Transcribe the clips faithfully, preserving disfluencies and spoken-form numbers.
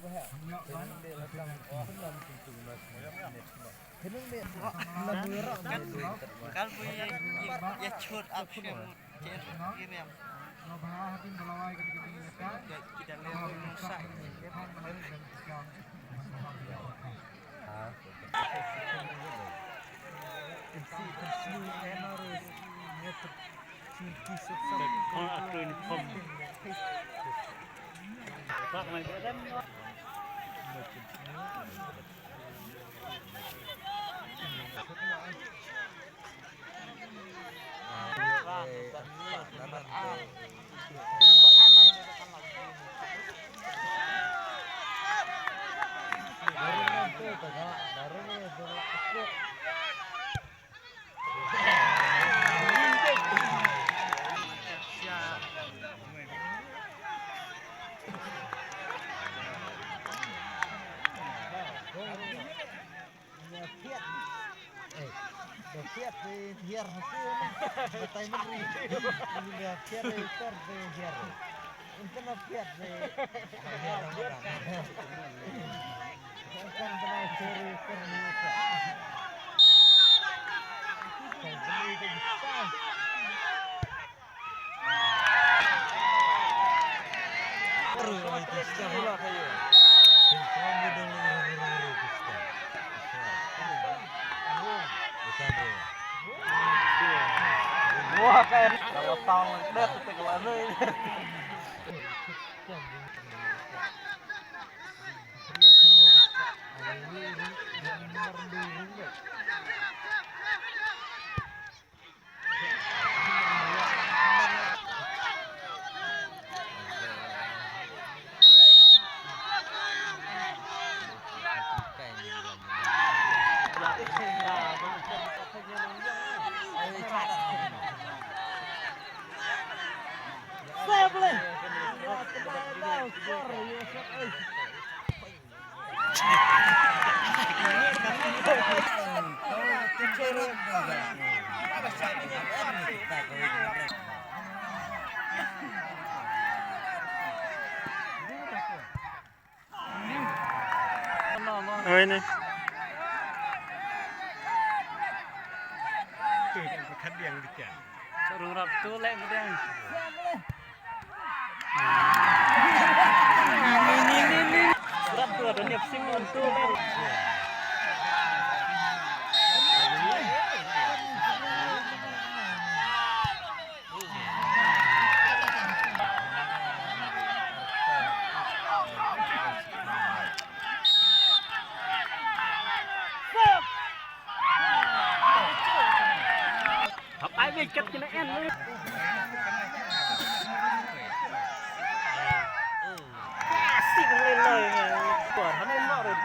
Kal bu ya, ya, ya chut ap shi mut. Cer iriam. Kita le mu sa. Wah, kayak kalau tahun dekat itu kalau ini. Oi ne. Rung rap tu lek bedeng. Rap tu ada niap sim untuk. Hap ai beit kat kena en. Kasih kena lai. Tuan, hana mau dah.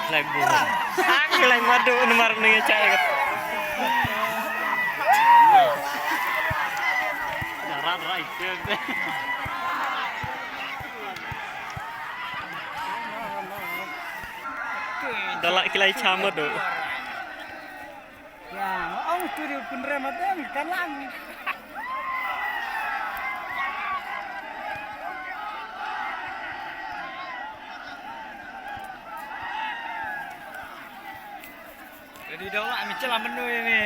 Lai bu. Ang lai madu namar ni ngecai kat. Dara Da lah ki lai chamar do. Ya, ong tu dia pun remat em kalang. Jadi dah lah, ambil celah menu ini.